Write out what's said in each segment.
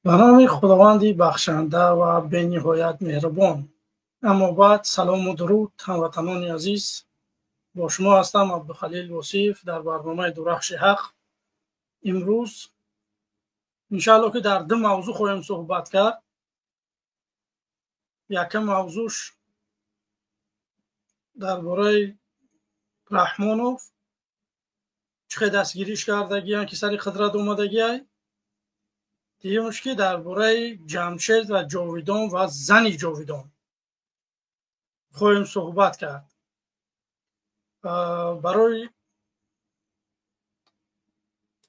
Ба номи Худованди бахшанда ва бениҳоят меҳрубон. Аммо баъд салому дуруд, ҳамватанони азиз. Бо шумо ҳастам Абдухалил Восиев дар барномаи Дурахши ҳақ. Имрӯз иншаалло ки дар ду мавзӯъ хоҳем суҳбат кард. Якум мавзӯш дар бораи Раҳмонов, чӣ хел дастгириш кардагиян, ки сари қудрат омадагиай. Дуюмш ки дар бораи Ҷамшед ва Ҷовидон ва зани Ҷовидон хоҳем суҳбат кард. Барои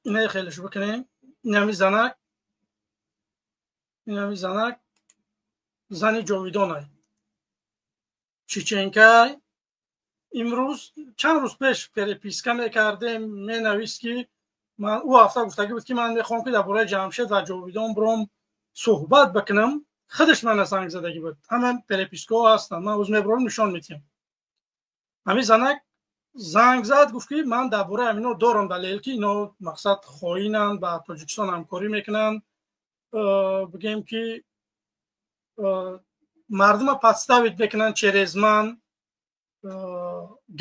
инаи хелеш бикунем. Инами занак, инами занак зани Ҷовидонай, чеченкай. Имрӯз чанд рӯз пеш переписка мекардем, менавист ки ман ӯ ҳафта гуфтагӣ буд ки ман мехоҳам ки дар бораи Ҷамшед ва Ҷовидон биром суҳбат бикунам. Худаш мана занг задагӣ буд. Ҳама перепискаҳо ҳастанд, ман ӯз мебарам нишон медиҳам. Ҳамин занак занг зад, гуфт ки ман дар бораи ҳамино дорам далел ки ино мақсад хоинанд, ба Тоҷикистон ҳамкорӣ мекунанд, бигем ки мардума подставить мекунанд через ман,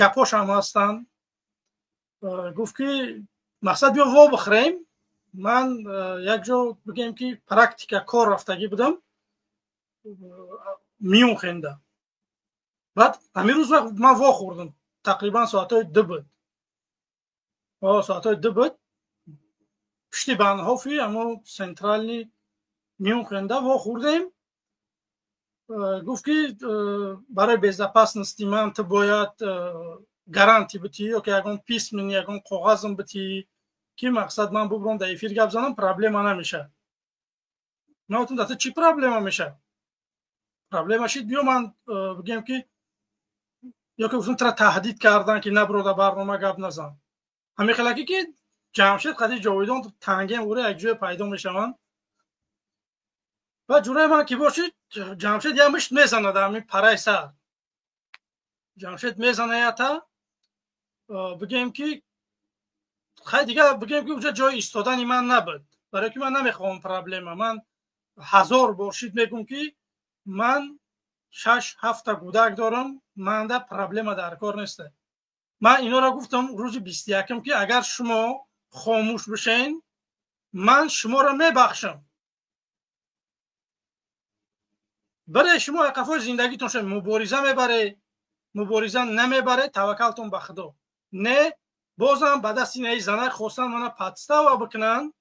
гапҳош ҳам ҳастанд. Гуфт ки мақсад биё во бихӯрем. Ман як ҷо бигем ки практика кор рафтагӣ будам Мюнхенда. Баъд ҳамин рӯз ман во хӯрдам, тақрибан соатҳои 2 буд. Соатҳои 2 буд, пушти Bahnhof-и ҳамо центральный Мюнхенда во хӯрдем. Гуфт ки барои безопасности ман ту бояд гарантия битӣ ё ки ягон письменный, ягон коғазм битӣ ки мақсад ман бубурам дар эфир гап занам, проблема намешавад. Ман гуфтам дар ту чӣ проблема мешавад? Проблема шид, биё ман бигем ки ё ки гуфтам тура таҳдид кардан ки набуро дар барнома гап назан. Ҳамин хелаки ки Ҷамшед қади Ҷовидон тангем ура як ҷое пайдо мешаванд. Ва ҷураи ман ки бошид, Ҷамшед як мушт мезанад ҳамин параи сар. Ҷамшед мезана ята, бигем ки хай дигар бигем ки уҷа ҷои истодани ман набуд, барои ки ман намехоҳам проблема. Ман 1000 бор шид мегӯм ки ман 6-7 кӯдак дорам, манда проблема дар кор нест. Ман инора гуфтам рӯзи 21 ки агар шумо хомӯш бишен, ман шуморо мебахшам. Барои шумо қафои зиндагитон шуд, мубориза мебаре, мубориза намебаре, таваккалтон ба Худо. Не, бозам ба дасти инаи занак хостан мана подстава бикунанд.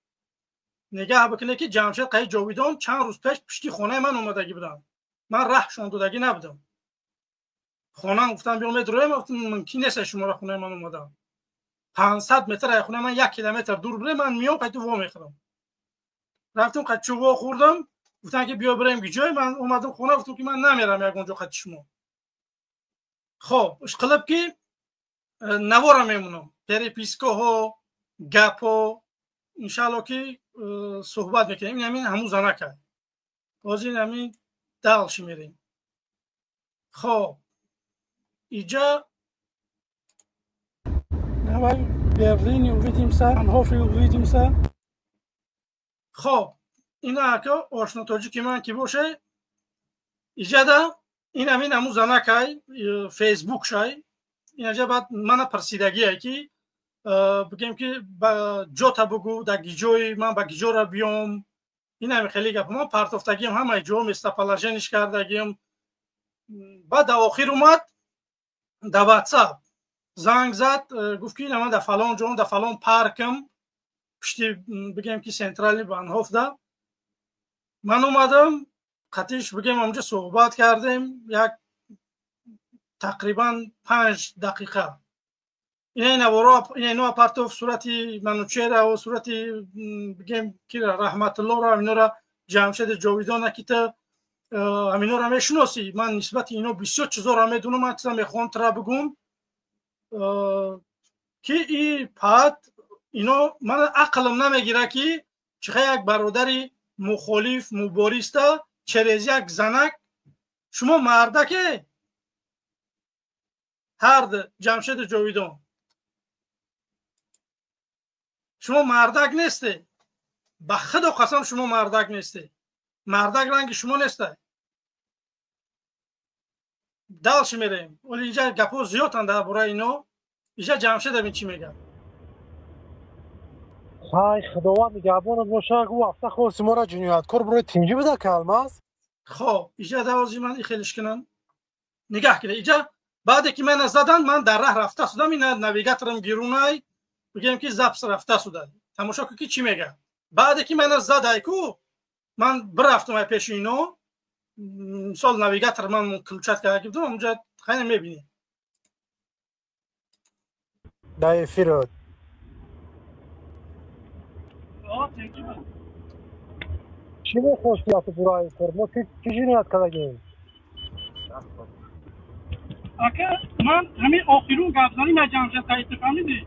Нигаҳ бикунед ки Ҷамшед қаи Ҷовидон чанд рӯз пеш пушти хонаи ман омадагӣ буданд. Ман раҳшон додагӣ набудам. Хонам гуфтам биё медроем, гуфтам мумкин нест шуморо хонаи ман омадам. 500 метр аз хонаи ман 1 километр дур бурем, ман миём қайти во мехӯрам. Рафтам қайти чӯ во хӯрдам, гуфтан ки биё бирем ҷой, ман омадам хона, гуфтам ки ман намерам ягон ҷо қайти шумо. Хоб, ишқилиб ки навора мемонам, перепискаҳо, гапҳо, иншаалло ки суҳбат мекунем. Ин ҳамин ҳамун занака. Ҳозир ин ҳамин дальше мерем. Хоб, иҷа давай Берлине увидимся, Bahnhof-е увидимся. Хоб, ина ака ошно тоҷики ман ки боше, иҷада ин ҳамин ҳамун занакай, фейсбукшай. Инаҷа баъд мана пурсидагие ки бигем ки ба ҷота бугӯ, дар гиҷои ман ба гиҷора биём. Ин ҳамин хеле гап. Ман партофтагиам ҳамаи ҷо местоположениш кардагиам. Баъд дар охир омад дар WhatsApp занг зад, гуфт ки ман дар фалон ҷо, дар фалон паркам, пушти бигем ки центральный Bahnhof-да. Ман омадам, қатиш бигем ҳамонҷо суҳбат кардем як тақрибан 5 дақиқа. Ина наворо, ина ино партов сурати Манучера ва сурати бигем ки Раҳматуллоро, ҳаминора Ҷамшед Ҷовидона ки ту ҳаминора мешиносӣ. Ман нисбати ино бисёр чизоро медонам, ман чиза мехоҳам тура бигӯм ки и пат ино ман ақлам намегира ки чиха як бародари мухолиф мубориста через як занак шумо мардаке ҳард Ҷамшеду Ҷовидон шумо мардак несте. Ба худо қасам шумо мардак нестед. Мардак ранги шумо нестай. Дальше мерем. Оли инҷа гапҳо зиёданд дар бораи ино. Инҷа Ҷамшед бин чӣ мегӯяд. Ҳай худованд нигаҳбонат бошад. Ӯ ҳафта хости моро ҷинояткор бирои тинҷӣ буда ки Алмаз. Хоб, инҷа давози ман ихелиш кунам. Нигаҳ кунед. Инҷа баъде ки мана заданд, ман дар раҳ рафта судам, ина навигаторам гирунай, бигем ки запись рафта суда. Тамошо кун ки чӣ мегӯяд. Баъде ки мана задай ку, ман бирафтам ай пеши ино, мисол навигатор ман включать карда будам, онҷа хайна мебинӣ. Дар эфирот. Чӣ мехости аз бураи кор? Мо чӣ ҷиноят кардагем? Ака, ман ҳамин охирун гапзанӣ ма Ҷамшед Саидов фаҳмидӣ?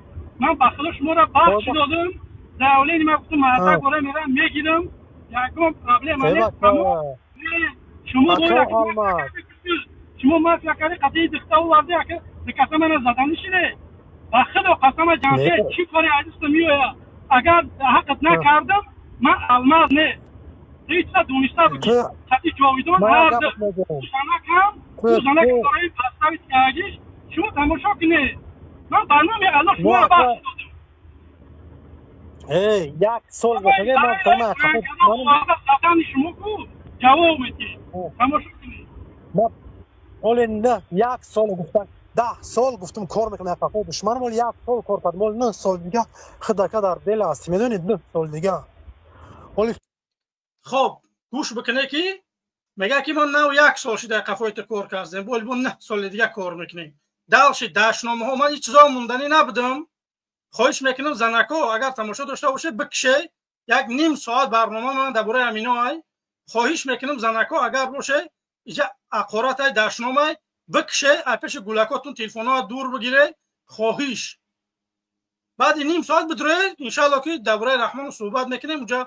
Ман ба худо шуморо бахш додам, заявление ман гуфтам мардак бора мерам мегирам, ягон проблема нест. Шумо бояд шумо мафия карди қатъи дихта оварди, ака дикаса мана заданӣ шиде. Ба худо қасама Ҷамшед чӣ кори азизто меояд? Агар ҳаққат накардам, ман Алмаз не. Ҳеҷ дониста буди. Қатъи ҷовидон ҳарду занакам, ӯ занак дораи поставит кардиш, шумо тамошо кунед. Ман ба номи Аллоҳ шуморо бахш додам. Эй, як сол бошад, ман задани шумо ку ҷавоб медиҳед. Тамошо кунед. Оле на, як сол гуфтам, 10 сол гуфтам кор мекунам, ҳаққо душманам, оли як сол кор кардам, оли 9 сол дига худака дар бел ҳастӣ, медонед, 9 сол дига. Оли хоб, гӯш бикунед ки мегӯяд ки мо нав як сол шуда қафои ту кор кардем, оли мо 9 соли дига кор мекунем. Дальше дашномаҳо ман ҳеҷ чизо монданӣ набудам. Хоҳиш мекунам занако, агар тамошо дошта бошед, бикше як ним соат барнома ман дар бораи ҳамино ай. Хоҳиш мекунам занако, агар боше, иҷа ақоратай дашномай бикше, ай пеши гулакотун телефонҳоро дур бигире. Хоҳиш. Баъди ним соат бидуре, иншаалло ки дар бораи Раҳмон суҳбат мекунем, уҷа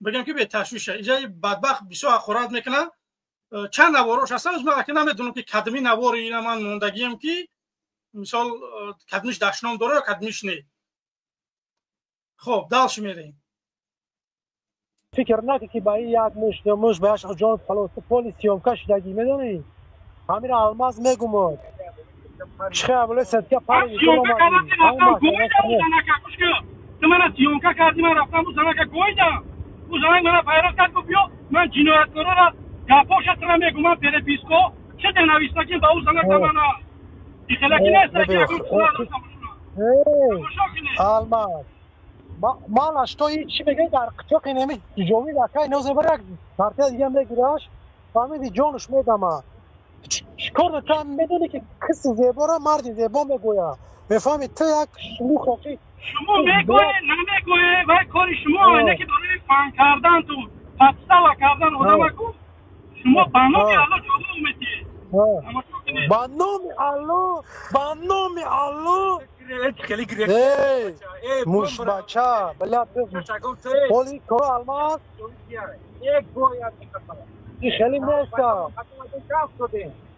бигем ки беташвиша. Иҷа бадбахт бисёр ақорат мекунад. Чанд наворош ҳастан, ман ака намедонам ки кадми навори ина ман мондагием ки мисол кадмиш дашном дора ё кадмиш не. Хоб, дальше мерем. Фикр накун ки ба ин як муш ду муш ба ҷон халос поли съёмка шудагӣ, медонӣ? Ҳамира Алмаз мегумад. Чӣ хабар садка пари съёмка кардам, гӯйдам ӯ занака, гӯш кун. Ту мана съёмка кардӣ, ман рафтам ӯ занака гӯйдам. Ӯ занак мана пайрав кард, гуфт биё, ман ҷинояткорора гапоша тура мегӯм, ман переписко чӣ денавистагим ба ӯ занака мана. Ихелаки нест, ки ягон чиз надоштам бошам. Тамошо кунед. Алмаз, малаш то чӣ мегӯяд дар қичоқи неми ҷовид акай нозир бар як партия дига мегираш, фаҳмиди, ҷонаш медама. Чикор ту ҳам медонӣ ки киси зеборо марди зебо мегӯяд. Мефаҳмӣ, ту як шумухоқи шумо мегӯед, намегӯед, вай кори шумо не ки барои фан кардан ту подстава кардан одамаку шумо ба номи Аллоҳ ҷавоб медиҳед. Ба номи Аллоҳ, ба номи Аллоҳ. Эй, мушбача, бля, оли кор Алмаз. И хеле неста.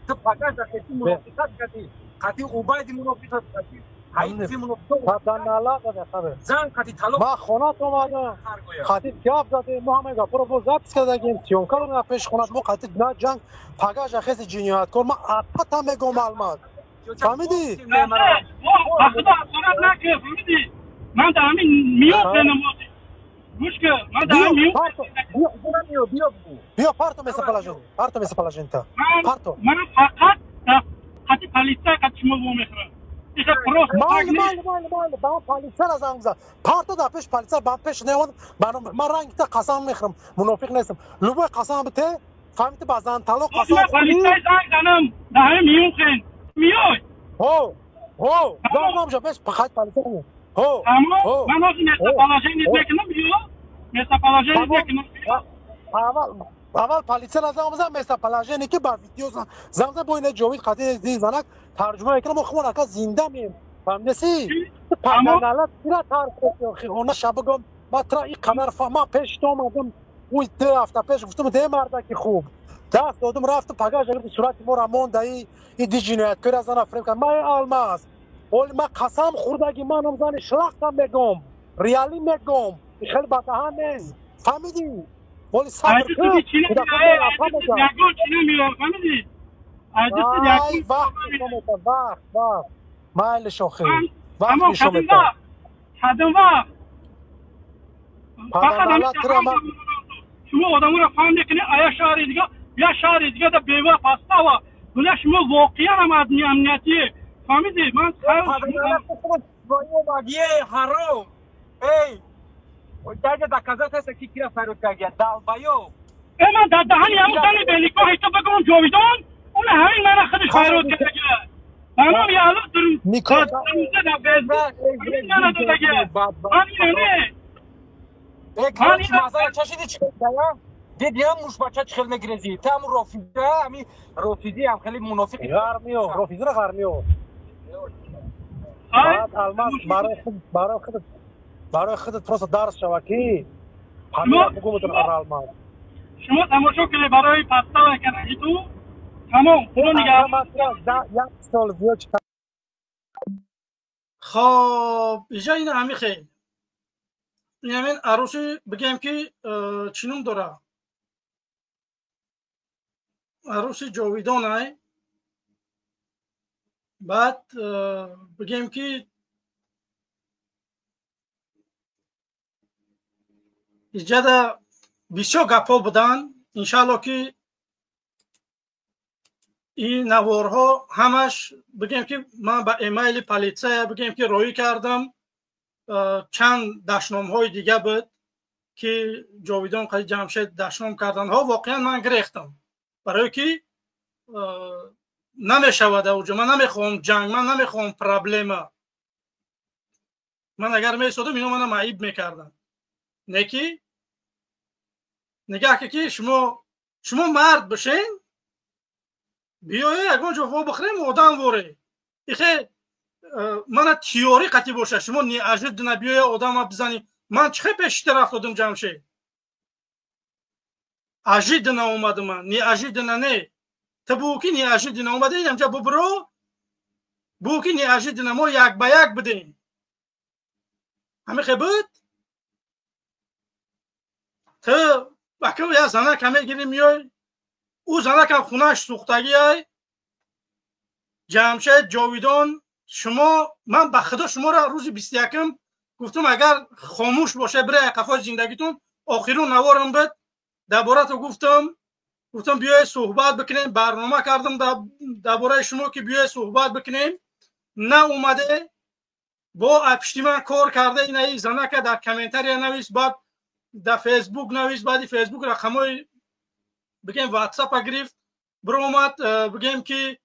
Ту пагаш хети мунофиқат кардӣ, қати Убайди мунофиқат кардӣ, ҳайфи мунофиқат. Зан қати талоқ. Ма хонат омадам, қати гап задем, мо ҳамаи гапҳоро боз запись кардагем, съёмка дорем пеши хонат, мо қати на ҷанг, пагаш хеси ҷинояткор, ма ататам мегӯм Алмаз. Фаҳмидӣ? Ба худо ақорат накун, фаҳмидӣ? Ман дар ҳамин миён бенамозӣ. Гӯш кун, ман дар ҳамин миён. Биё парто местоположение, парто местоположение. Парто. Ман фақат дар қати полиция қати шумо вомехӯрам. Иха просто майли, майли, майли, майли, ба ман полисияро занг бизан. Парто дар пеши полиция, ба пеш неомад, ман ранги та қасам мехӯрам, мунофиқ нестам. Любой қасам бите, фаҳмидӣ, ба зан талоқ қасам хӯрӣ. Полисия занг занам, дар ҳамин Мюнхен. Миёй. Ҳо, ҳо, занг намша пеш фақат полиция. Ҳо. Тамом, ман ҳозир местоположение мекунам, биё. Местоположение мекунам, биё. Аввал полисияро занг бизан, местоположение ки ба видео занг бизан, бо ина ҷовид қатъи занак тарҷума мекунам, мо худмон ака зинда меем. Фаҳмидаси? Паганалат кира тархи она шабагом, ма тра и қадар фаҳма пеш то омадам, ӯ ду ҳафта пеш гуфтам, де мардаки хуб. Даст додам, рафтам, пагаш гирифт сурати моро монда, и ди ҷинояткора зана фиреб кард. Ман Алмаз, оли ман қасам хӯрдаги, манам зани шлахтам мегӯм, реалӣ мегӯм, хеле бадаҳан нест. Фаҳмидӣ? Воли сабр кун. Ягон чӣ намеёр, фаҳмидӣ? Ай, вақт нишон метад, вақт, вақт. Майли шохи. Вақт нишон метад. Кадом вақт? Шумо одаморо фаҳм мекунед, ая шаҳри дига, я шаҳри дига да бева пастава. Буна шумо воқеан ҳам амниятие. Фаҳмидӣ? Ман ҳаром. Эй, даҷа доказательство ки кира фарёд кардия, долбоёб. Э, ман дар даҳани ҳамун зани беникоҳи ту бигӯм ҷовидон, уна ҳамин мана худаш фарёд кардагия. Манам яло дурӯза дар фейсбук ҳамин мана додагия. Ман ина не. Э, короче, мазара чашиди чӣ кардая? Дидиам мушбача чӣ хел мегирезӣ? Ту ҳамун рофиза, ҳами рофизӣ ҳам хеле мунофиқи. Ғармиё, рофизира ғармиё. Баъд алмаз барои худат просто дарс шава ки ҳамин бугумутун алмаз. Шумо тамошо кунед барои пастава кардаги ту. Тамом, худо нигаҳбон. Як сол зиёд. Хоб, иҷа ин ҳами хел. Ин ҳамин арӯси бигем ки чӣ ном дора? Арӯси ҷовидонай. Баъд бигем ки иҷада бисёр гапҳо буданд. Иншаалло ки ин наворҳо ҳамаш бигем ки ман ба эмайли политсия бигем ки роӣ кардам. Чанд дашномҳои дига буд ки ҷовидон қади Ҷамшед дашном карданҳо, воқеан ман гирехтам. Барое ки намешавад ауҷо. Ман намехоҳам ҷанг, ман намехоҳам проблема. Ман агар меистодам, ино мана маиб мекарданд. Не ки нигаҳ ки шумо мард бошен, биёе ягон ҷо во бихӯрем, одам воре. Ихе мана тиёрӣ қатӣ боша, шумо неожиданно биёе одама бизанӣ. Ман чӣ хел пеши тараф додам Ҷамшед? Ожиданно омадам ман, неожиданно не. Ту бугӯ ки неожиданно омада, инамҷа бубро, бугӯ ки неожиданно мо як ба як будем. Ҳамихе буд? Ту баку я занака мегирӣ миёй, ӯ занакам хунаш сӯхтагиай. Ҷамшед ҷовидон, шумо, ман ба худо шуморо рӯзи 21-м гуфтам, агар хомӯш боше бира қафои зиндагитон, охирун наворам буд. Дар бораато гуфтам, гуфтам биёед суҳбат бикунем, барнома кардам дар бораи шумо ки биёед суҳбат бикунем. На омаде, бо пишти ман кор карда, инаи занака дар комментария навис, баъд дар фейсбук навис, баъди фейсбук рақамҳои бигем ватсапа гирифт, биромад, бигем ки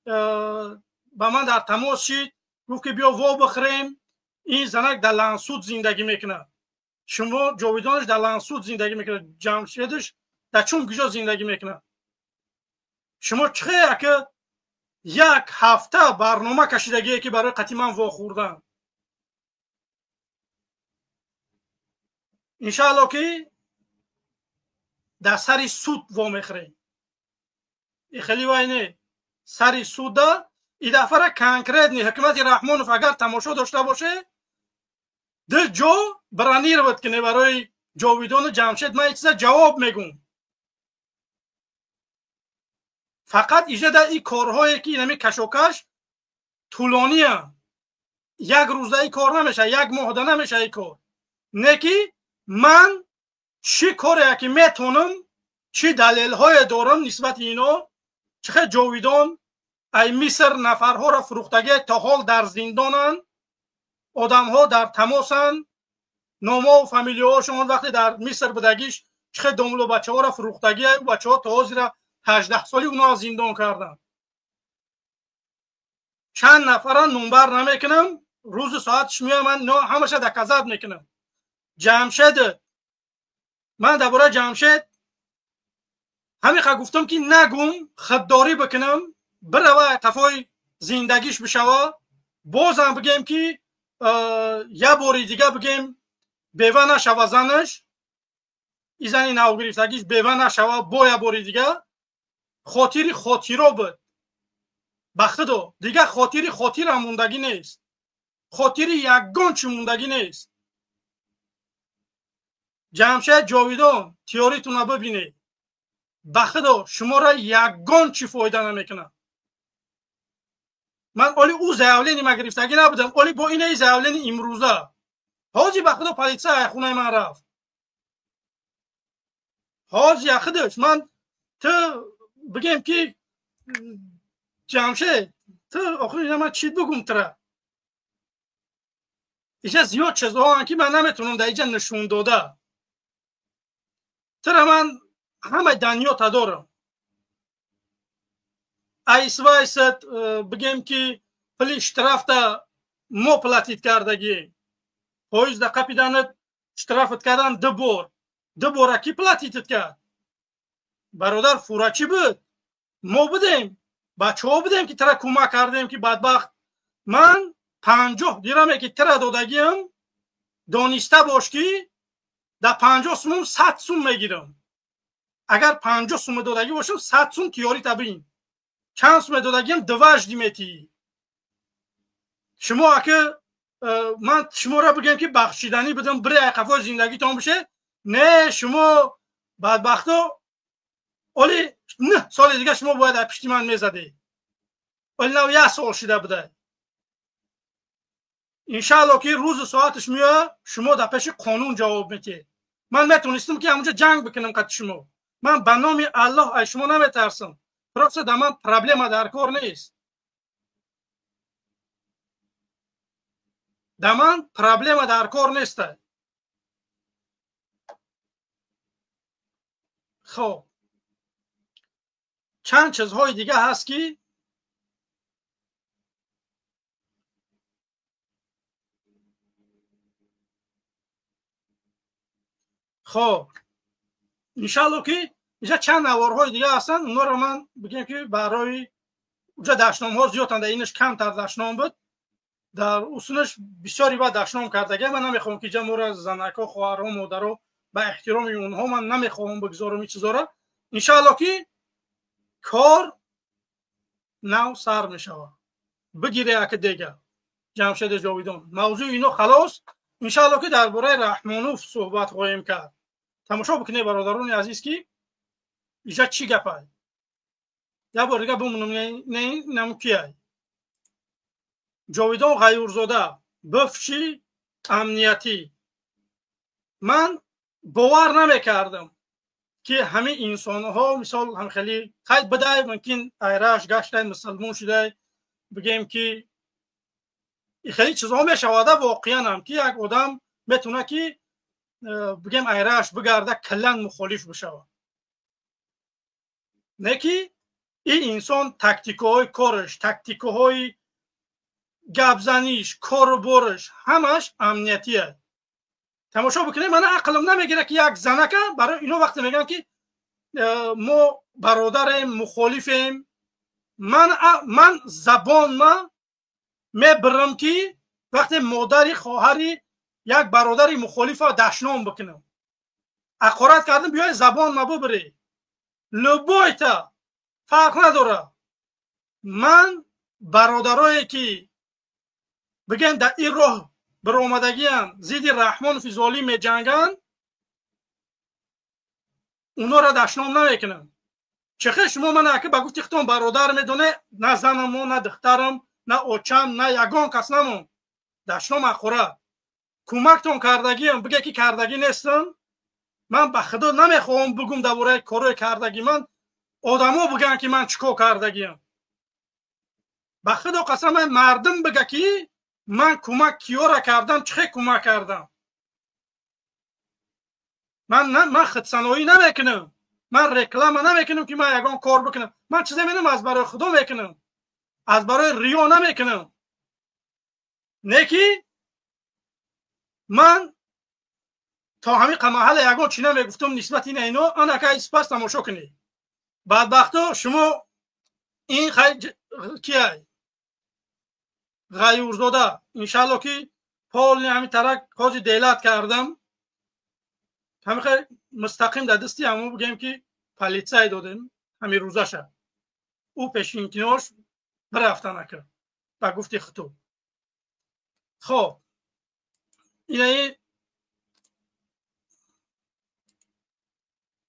ба ман дар тамос шид, гуфт ки биё во бихӯрем. Ин занак дар Лансуд зиндагӣ мекунад. Шумо ҷовидонаш дар Лансуд зиндагӣ мекунад, Ҷамшедаш дар чун куҷо зиндагӣ мекунад. Шумо чӣ хел ака як ҳафта барнома кашидагие ки барои қатъи ман вохӯрдан? Иншаалло ки дар сари суд вомехӯрем. И хеле вай не, сари суда и дафъара конкретни ҳукумати Раҳмонов агар тамошо дошта боше, ду ҷо бронировать куне барои ҷовидону Ҷамшед. Ман чиза ҷавоб мегӯм. Фақат иҷада и корҳое ки инами кашокаш тӯлониям. Як рӯзда и кор намеша, як моҳда намеша и кор. Не ки ман чӣ коре ки метонам, чӣ далелҳое дорам нисбати ино, чӣ хел ҷовидон ай Миср нафарҳоро фурӯхтагӣ то ҳол дар зиндонанд, одамҳо дар тамосанд, номову фамилияҳошон вақте дар Миср будагиш чӣ хел домло бачаҳоро фурӯхтагӣ, бачаҳо то ҳозира 18 соли онҳо зиндон карданд. Чанд нафара номбар намекунам, рӯзу соатш меоям, ман ҳамаша доказат мекунам. Ҷамшед, ман дар бораи Ҷамшед ҳамиқа гуфтам ки нагум, худдорӣ бикунам, бирава қафои зиндагиш бишава, бозам бигем ки як бори дига бигем бева нашава занаш, и зани навгирифтагиш бева нашава, бо як бори дига хотири хотиро буд. Ба худо дига хотири хотирам мондагӣ нест, хотири ягон чӣ мондагӣ нест. Ҷамшед Ҷовидон, теоритона бибинед. Ба худо шуморо ягон чӣ фоида намекунад. Ман оли ӯ заявление ма гирифтагӣ набудам, оли бо инаи заявление имрӯза. Ҳозир ба худо полиция хонаи ман рафт. Ҳозир яхудаш ман ту бигем ки Ҷамшед, ту охир ина ман чӣ бигум тура? Иҷа зиёд чизҳоанд ки ман наметавонам дар иҷа нишон дода. Тура ман ҳамаи данёта дорам. Айсвайсат бигем ки пули штрафта мо платит кардагӣ. Поезда қапиданат штрафат кардан ду бор. Ду бора ки платитат кард? Бародар фурачӣ буд? Мо будем, бачаҳо будем ки тура кӯмак кардем ки бадбахт. Ман 50 дираме ки тура додагиам, дониста бош ки дар 50 сум 100 сум мегирам. Агар 50 сум додагӣ бошам, 100 сум тиёрита бин. Чанд сум додагиам дважды метиҳӣ. Шумо аки ман шуморо бигем ки бахшиданӣ будам, бире қафои зиндагитон бише, не, шумо бадбахто оли 9 соли дига шумо бояд аз пишти ман мезадед. Оли нав як сол шида буда. Иншаалло ки рӯзу соаташ меояд, шумо дар пеши қонун ҷавоб медиҳед. Ман метавонистам ки ҳамонҷо ҷанг бикунам қати шумо. Ман ба номи Аллоҳ аз шумо наметарсам. Просто дар ман проблема дар кор нест. Дар ман проблема дар кор нест. Хоб, чанд чизҳои дига ҳаст ки хоб иншаалло ки инҷа чанд наворҳои дига ҳастанд, онҳоро ман бигем ки барои уҷа дашномҳо зиёданд, дар инаш камтар дашном буд, дар усунаш бисёре баъд дашном кардагия. Ман намехоҳам ки инҷа моро занакҳо, хоҳарҳо, модарҳо ба эҳтироми онҳо ман намехоҳам бигзорам ин чизҳоро. Иншаалло ки кор нав сар мешавад. Бигире аки дега Ҷамшеди Ҷовидон. Мавзӯи ино халос. Иншаалло ки дар бораи Раҳмонов суҳбат хоҳем кард. Тамошо бикунед бародарони азиз ки иҷа чӣ гапай. Як бор дига бимонам, не нам кияй. Ҷовидон Ғайюрзода, бывший амниятӣ. Ман бовар намекардам ки ҳамин инсонҳо мисол ҳам хеле қайд бидай, мумкин айраш гаштай, мусалмон шудай, бигем ки хеле чизҳо мешавада воқеан ҳам ки як одам метавона ки бигем айраш бигарда каллан мухолиф бишавад. Не ки ин инсон тактикаҳои кораш, тактикаҳои гапзаниш, кору бораш ҳамаш амниятия. Тамошо бикунед, ман ақлам намегирад ки як занака барои ино вақте мегӯянд ки мо бародарем, мухолифем, ман забонма мебирам ки вақте модари хоҳари як бародари мухолифа дашном бикунам. Ҳақорат кардам, биёй забонма бибирӣ. Любойта фарқ надорад. Ман бародарое ки бигем дар ин роҳ баромадагиам, зидди Раҳмонови золим меҷанганд, онҳоро дашном намекунам. Чӣ хел шумо ман аки ба гуфти худтон бародар медонед, на занамо, на духтарам, на очам, на ягон кас намон. Дашном ҳақорат. Кӯмактон кардагиам, биге ки кардагӣ нестам. Ман ба худо намехоҳам бигум дар бораи корҳои кардагӣ. Ман одамо бигӯянд ки ман чӣ кор кардагиам. Ба худо қасам, мардум бига ки ман кӯмак киёра кардам, чӣ хел кӯмак кардам. Ман худсаноӣ намекунам, ман реклама намекунам ки ман ягон кор бикунам. Ман чизе медонам, аз барои худо мекунам, аз барои риё намекунам. Не ки ман то ҳамин қамаҳала ягон чӣ намегуфтам нисбати ина ино. Анака испас тамошо кунед. Бадбахто шумо ин кияй Ғайюрзода, иншаалло ки полни ҳамин тарак ҳозир делат кардам, ҳамин хел мустақим дар дасти ҳамо бигем ки полицай додем ҳамин рӯзаша. Ӯ пешинкинош бирафтан ака ба гуфти хуту. Хоб, инаи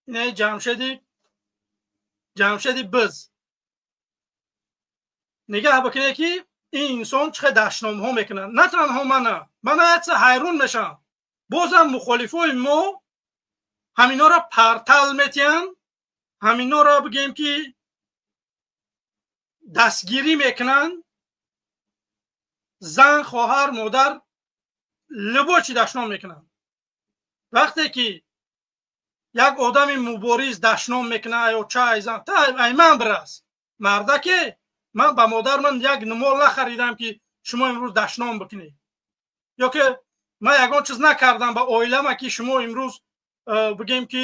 Инаи Ҷамшеди биз. Нигаҳ бикунед, ки ин инсон чӣ хел дашномҳо мекунад. На танҳо мана, мана якса ҳайрон мешавам. Бозам мухолифои мо ҳаминора партал метиҳанд, ҳаминора бигем, ки дастгирӣ мекунанд. Зан, хоҳар, модар, любой чӣ дашном мекунанд. Вақте ки як одами мубориз дашном мекунад, ай оча, ай зан, та ай ман бирас. Мардаке, ман ба модар ман як нумол нахаридам, ки шумо имрӯз дашном бикунед. Ё ки ман ягон чиз накардам ба оилама, ки шумо имрӯз бигем, ки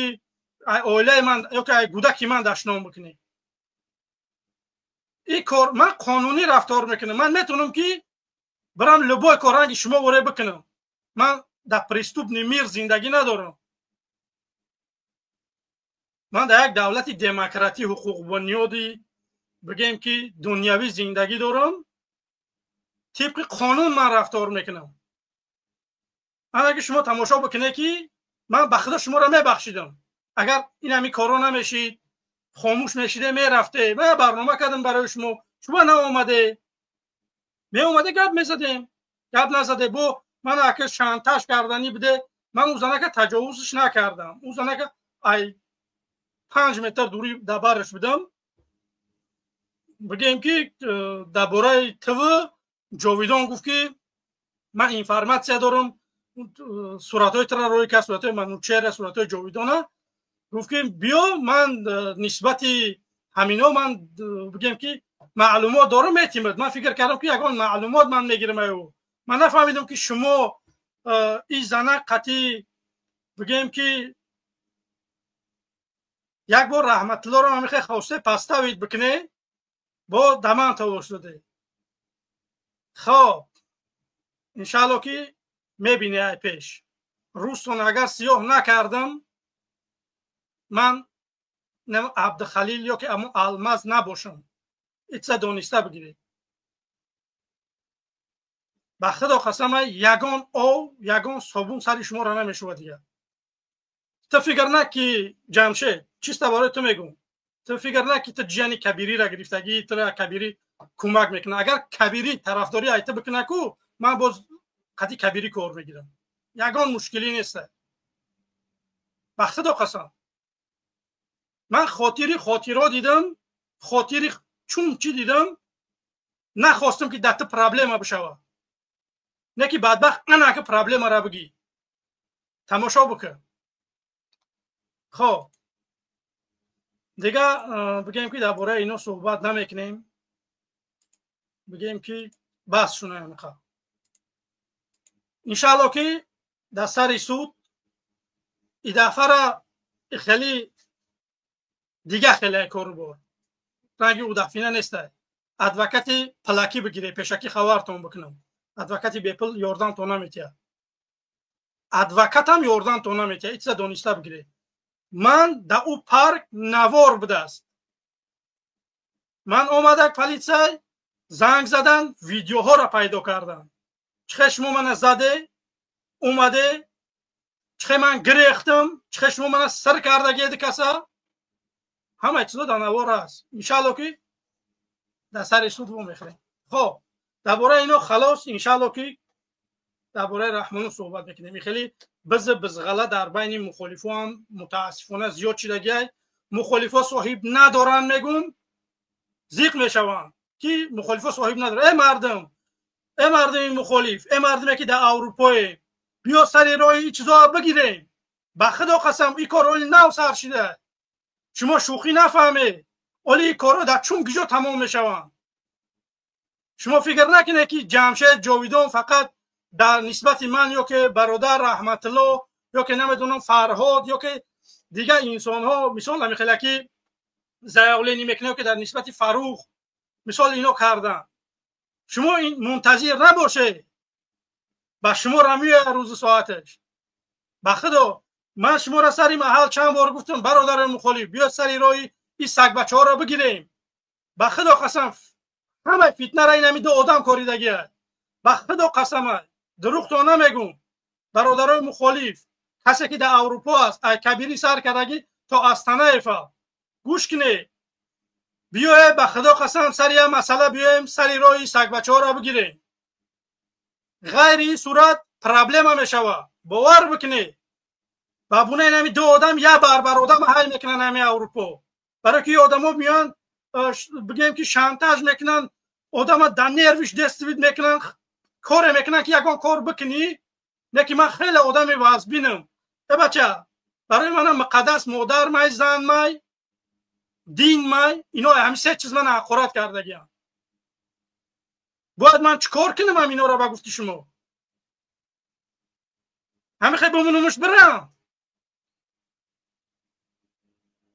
оилаи ман ё ки ай кӯдаки ман дашном бикунед. Ин кор ман қонунӣ рафтор мекунам. Ман метавонам, ки бирам любой кор ранги шумо воре бикунам. Ман дар преступный мир зиндагӣ надорам. Ман дар як давлати демократӣ, ҳуқуқбунёди, бигем, ки дунявӣ зиндагӣ дорам. Тибқи қонун ман рафтор мекунам. Анаки шумо тамошо бикунед, ки ман ба худо шуморо мебахшидам, агар ин ҳамин корро намешид, хомӯш мешиде, мерафте. Ман барнома кардам барои шумо, шумо наомаде. Меомаде, гап мезадем. Гап назаде. Бо ман ака шантаж карданӣ буде. Ман ӯ занака таҷовузш накардам. Ӯ занака ай 5 метр дурӣ дар бараш будам. Бигем, ки дар бораи тв Ҷовидон гуфт, ки ман информация дорам, суратҳои тра рӯй кард, суратҳои Манучера, суратҳои Ҷовидона. Гуфт, ки биё, ман нисбати ҳамино ман бигем, ки маълумот дорам, метимад. Ман фикр кардам, ки ягон маълумот ман мегирам аю. Ман нафаҳмидам, ки шумо ин зана қатъӣ, бигем, ки як бор Раҳматуллоро ҳамихе хосте поставить бикуне, бо даман тавош доде. Хоб, иншаалло, ки мебини. Ай пеш рӯзтон агар сиёҳ накардам, ман Абдухалил ё ки аму Алмаз набошам. Итса дониста бигиред. Ба худо қасама, ягон ов, ягон собун сари шуморо намешувад дигар. Ту фикр на, ки Ҷамшед, чиста барои ту мегӯм, ту фикр на, ки ту ҷияни Кабириро гирифтагӣ, тура Кабирӣ кӯмак мекунад. Агар Кабирӣ тарафдорӣ айта бикуна ку, ман боз қати Кабирӣ кор мегирам, ягон мушкилӣ неста. Ба худо қасам, ман хотири хотиро дидам, хотири чун чӣ дидам, нахостам, ки дар ту проблема бишавад. Не ки бадбахт анака проблемара бигӣ, тамошо бикун. Хоб, дига бигем, ки дар бораи ино суҳбат намекунем. Бигем, ки бас шунаямқа. Иншаалло, ки дар сари суд и дафъара хеле дига хеле кору бор ранги ӯ нестай. Адвокати палакӣ бигире, пешакӣ хабартон бикунам. Адвокати бепул ёрдамтон наметиҳад, адвокатам ёрдамтон наметиҳад. Итса дониста бигире. Ман дар ӯ парк навор будааст. Ман омадак, полицай занг задан, видеоҳоро пайдо кардам. Чихе шумо мана заде омаде, чихе ман гирехтам, чихе шумо мана сир кардагеди каса, ҳамаи чизо дар навор аст. Иншаалло, ки дар сари суд вомехӯрем. Хоб, дар бораи ино халос. Иншаалло, ки дар бораи Раҳмонов суҳбат мекунем. Хеле бизы бизғала дар байни мухолифо ҳам мутаассифона зиёд шидагиай. Мухолифо соҳиб надоранд, мегум, зиқ мешаванд, ки мухолифо соҳиб надоранд. Э мардум, э мардуми мухолиф, э мардуме, ки дар Аврупое, биё сари роҳи ин чизоро бигирем. Ба худо қасам, ин кор оли нав сар шида, шумо шӯхӣ нафаҳмед. Оли ин корҳо дар чун киҷо тамом мешаванд. Шумо фикр накунед, ки Ҷамшед, Ҷовидон фақат дар нисбати ман ё ки бародар Раҳматулло ё ки намедонам Фарҳод ё ки дигар инсонҳо, мисол, ҳамихела ки заявление мекунад, ё ки дар нисбати Фарух, мисол, ино карданд. Шумо мунтазир набошед, ба шумо меояд рӯзу соаташ. Ба худо, ман шуморо сари маҳал чанд бор гуфтам: бародари мухолиф, биё сари роҳи ин сагбачаҳоро бигирем. Ба худо қасам, ҳамаи фитнара ин ҳами ду одам коридагиа. Ба худо қасама, дурӯғто намегум. Бародарои мухолиф, касе ки дар Аврупо аст, ай Кабирӣ сар кардагӣ. то Астанаева гӯш кунед. Биёед ба Худо қасам сари як масъала биёем, сари роҳи сагбачаҳоро бигирем. Ғайри ин сурат проблема мешавад. Бовар бикунед. Ба бунаи ҳами ду одам як барбар одам ҳай мекунанд ҳами Аврупо. Барои ки одамо меоянд, бигем ки шантаж мекунанд, одама дар нервиш действит мекунанд, коре мекунанд ки ягон кор бикунӣ. Не ки ман хеле одами вазбинам. Э бача, барои манам муқаддас модар май, зан май, дин май, ино ҳами се чиз мана ҳақорат кардагиам. Бояд ман чӣ кор кунам ҳам инора ба гуфти шумо? Ҳами хел бимонумуш бирам.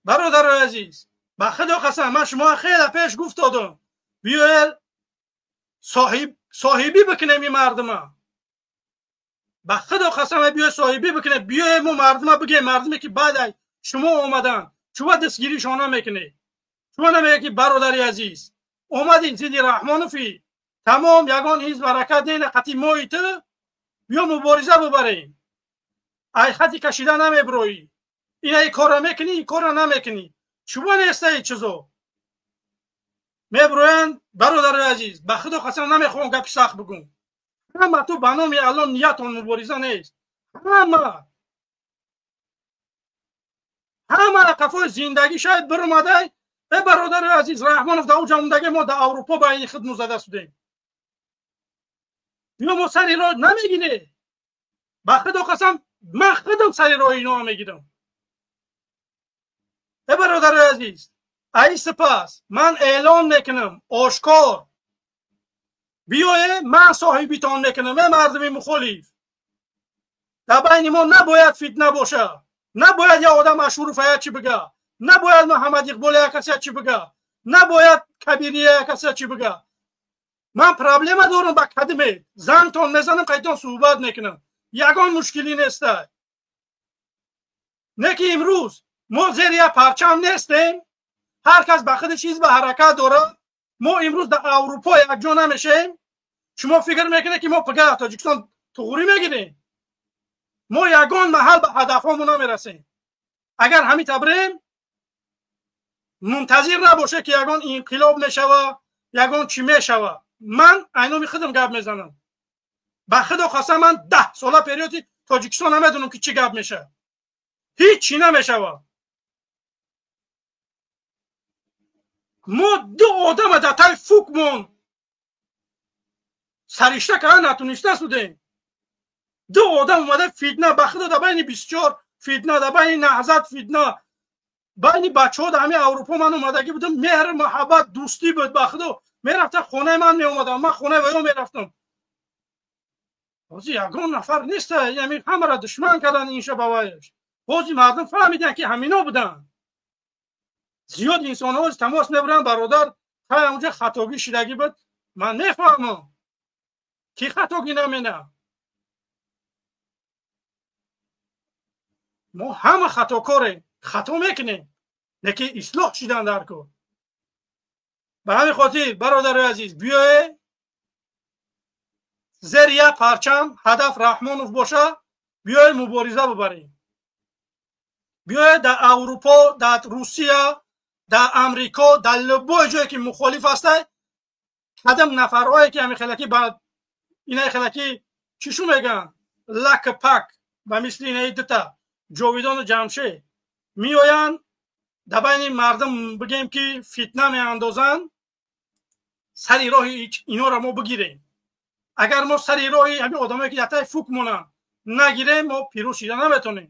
Бародарои азиз, ба Худо қасам ман шумо хеле пеш гуфт додам. Биёед соҳибӣ бикунем ин мардума. Ба Худо қасам биёед соҳибӣ бикунем. Биёед мо мардума бигем, мардуме ки баъд аз шумо омадан, шумо дастгиришон намекунед. Шумо намегӯед ки бародари азиз, омадӣ зидди Раҳмонофӣ, тамом ягон ҳизб ҳаракат не, қати мои ту биё мубориза бибарем. Ай хати кашида намеброӣ. Ина ин корро мекунӣ, ин корро намекунӣ. Шумо нестаи чизо. Меброянд, бародари азиз, ба Худо қасам намехоҳам гапи сахт бигӯм. Ҳама ту ба номи Аллоҳ ниятон мубориза нест. Ҳама қафои зиндагӣ шояд биромадай. Э бародари азиз, Раҳмонов дар уҷа мондаги, мо дар Аврупо ба ин худ музада шудем. Биё мо сари роҳ намегирем. Ба Худо қасам ман худам сари роҳи иноа мегирам. Э бародари азиз, ай сипас ман эълон мекунам ошкор. Биёе ман соҳибитон мекунам, э мардуми мухолиф. Дар байни мо набояд фитна боша. Набояд як одам Ашуров як чӣ бига. Набояд Муҳаммад Иқбол як кас як чӣ бига. Набояд Кабирия як кас як чӣ бига. Ман проблема дорам ба кадиме. Зангтон мезанам, қайтон суҳбат мекунам. Ягон мушкилӣ неста. Не ки имрӯз мо зери як парчам нестем. Ҳар кас ба худи чиз ба ҳаракат дорад. Мо имрӯз дар Аврупо якҷо намешем. Шумо фикр мекунед ки мо пага дар Тоҷикистон туғурӣ мегирем? Мо ягон маҳал ба ҳадафҳомон намерасем. Агар ҳамин табрем, мунтазир набоше ки ягон инқилоб мешава, ягон чӣ мешава. Ман айноми худам гап мезанам. Ба Худо қасам ман 10 сола периоди Тоҷикистон намедонам ки чӣ гап мешава. Ҳеҷ чӣ намешава. Мо ду одама дар таи фукмон саришта карда натуниста судем. Ду одам омада фитна, ба Худо дар байни 24 фитна, дар байни Наҳзат фитна, байни бачаҳо дар ҳамин Аврупо ман омадагӣ будам, меҳр, муҳаббат, дӯстӣ буд. Ба Худо мерафтам хонаи ман меомадам, ман хонаи ваё мерафтам. Ҳозир ягон нафар нест, яъне ҳамаро душман кардан ин шабаваяш. Ҳозир мардум фаҳмиданд ки ҳамино буданд. Зиёд инсонҳо тамос мебаранд, бародар, хай онҷа хатогӣ шидагӣ буд. Ман мефаҳмам ки хатогӣ намена. Мо ҳама хатокорем, хато мекунем, лекин ислоҳ шидан дар кор. Ба ҳамин хотир бародари азиз, биёед зери як парчам ҳадаф Раҳмонов боша, биёед мубориза бибарем. Биёед дар Аврупо, дар Русия, дар Амрико, дар любой ҷое ки мухолиф ҳастад, кадам нафарҳое ки ҳамин хелаки ба инаи хелаки чишу мегӯянд, лак пак, ба мисли инаи дута Ҷовидону Ҷамшед меоянд дар байни мардум бигем ки фитна меандозанд, сари роҳи инора мо бигирем. Агар мо сари роҳи ҳамин одамое ки дар таи фук монанд нагирем, мо пирӯз шида наметонем.